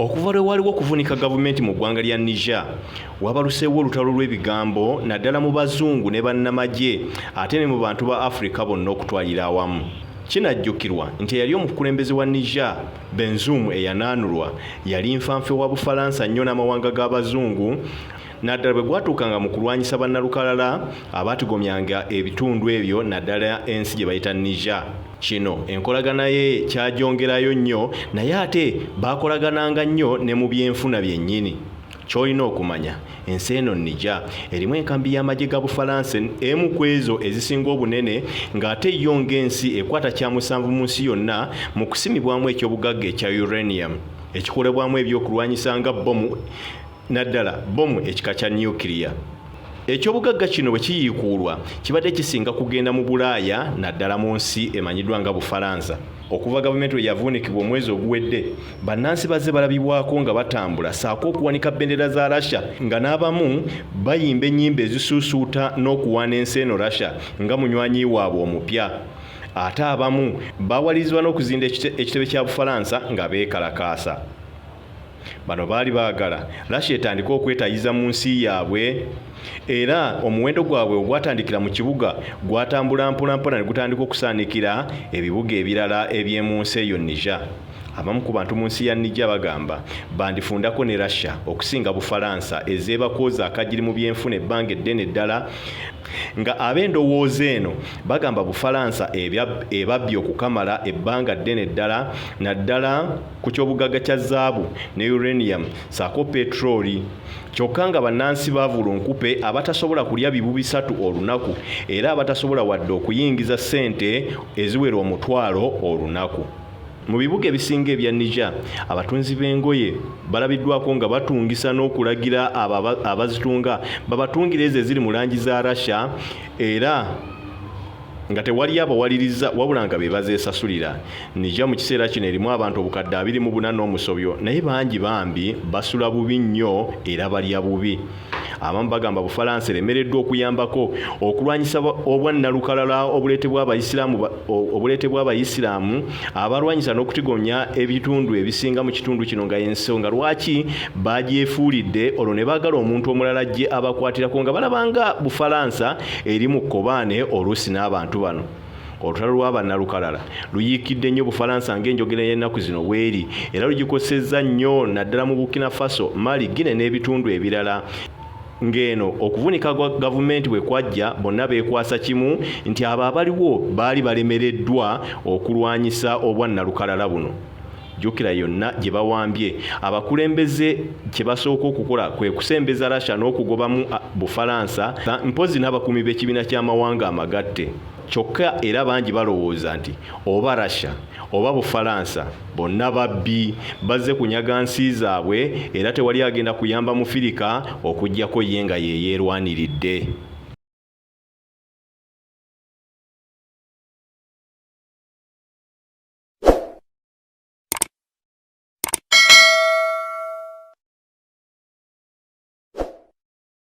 Okuva lwe waliwo okuvunika gavumenti mu ggwanga lya Niger, wabaluseewo olutalo lw'ebigambo naddala mu Bazungu ne bannamagye ate ne mu bantu ba Afrika bonna okutwalira awamu. Kinajjukirwa nti eyali omukulembeze wa Niger, Benzoum eyanaanulwa yali nfanfe wa Bufalansa nnyo n'amawanga g'Abazungu naddala bwe gwatuukanga mu kulwanyisa bannalukalala abaatigomyanga ebitundu ebyo naddala ensi gye bayita Niger. Kino enkolagana ye kyagyongerayo nnyo naye ate baakolagananga nnyo ne mu byenfuna byennyini. Ky'olina okumanya, ensi eno Niger erimu enkambi y'amagye ga Bufalansa emu ku ezo ezisinga obunene ng'ate yo ng'ensi ekwata kyamusanvu mu nsi yonna mu kusimibwamu ekyobugagga ekya uranium ekikolebwamu ebyokulwanyisa nga bbomu naddala bbomu ekika kya nukiriya. Ekyobugagga kino bwe kiyiikuulwa kibadde kisinga kugenda mu Bulaaya naddala mu nsi emanyiddwa nga Bufalansa. Okuva gavumenti lwe yavuunikibwa omwezi oguwedde, bannansi bazze balabibwako nga batambula ssaako okuwanika bendera za Russia nga n'abamu bayimba ennyimba ezisuusuuta n'okuwaana ensi eno Russia nga munywanyi waabwe omupya. Ate abamu bawalirizibwa n'okuzinda ekitebe kya Bufalansa nga beekalakaasa. Bano baali baagala Russia etandike okwetayiza mu nsi yaabwe era omuwendo gwabwe ogwatandikira mu kibuga gwatambula mpolampola ne gutandika okusaanikira ebibuga ebirala eby'emu nsi eyo Niger. Abamu ku bantu mu nsi ya Niger bagamba bandifundako ne Russia okusinga Bufalansa ezeebakooza akajiri mu byenfuna ebbanga eddene ddala nga ab'endowooza eno bagamba Bufalansa ebabbye okukamala ebbanga ddene ddala naddala ku ky'obugagga kya zaabu ne uranium ssaako petroli kyokka nga bannansi baavu lunkupe abatasobola kulya bibu bisatu olunaku era abatasobola wadde okuyingiza ssente eziwera omutwalo olunaku. Mu bibuga ebisinga ebya Niger, abatunzi b'engoye balabiddwako nga batungisa n'okulagira abo abazitunga babatungire ezo eziri mu langi za Russia era nga tewali abawaliriza wabula nga be bazeesasulira. Niger mu kiseera kino erimu abantu obukadde 24 n'omusobyo naye bangi bambi basula bubi nnyo era balya bubi. Abamu bagamba Bufalansa eremereddwa okuyambako okulwanyisa obwannalukalala obuleetebwa Abayisiraamu obuleetebwa Abayisiraamu abalwanyisa n'okutigomya ebitundu ebisinga mu kitundu kino nga y'ensonga lwaki bagyefuulidde olwo ne baagala omuntu omulala ajje abakwatirako nga balaba nga Bufalansa eri mu kkobaane oluusi n'abantu bano. Olutalo lwa bannalukalala luyiikidde nnyo Bufalansa ng'enjogera y'ennaku zino bw'eri era lugikosezza nnyo naddala mu Burkina Faso, Mali, Guinea n'ebitundu ebirala ng'eno okuvunika gwa gavumenti bwe kwajja bonna beekwasa kimu nti abo abaliwo baali balemereddwa okulwanyisa obwannalukalala buno. Jjukira yonna gye bawambye, abakulembeze kye basooka okukola kwe kusembeza Russia n'okugobamu Bufalansa mpozzi n'abakuumi b'ekibiina ky'amawanga amagatte. Kyokka era bangi balowooza nti oba Russia oba Bufalansa bonna babbi, bazze kunyaga nsi zaabwe era tewali agenda kuyamba Mufirika okuggyako ye nga ye yeerwaniridde.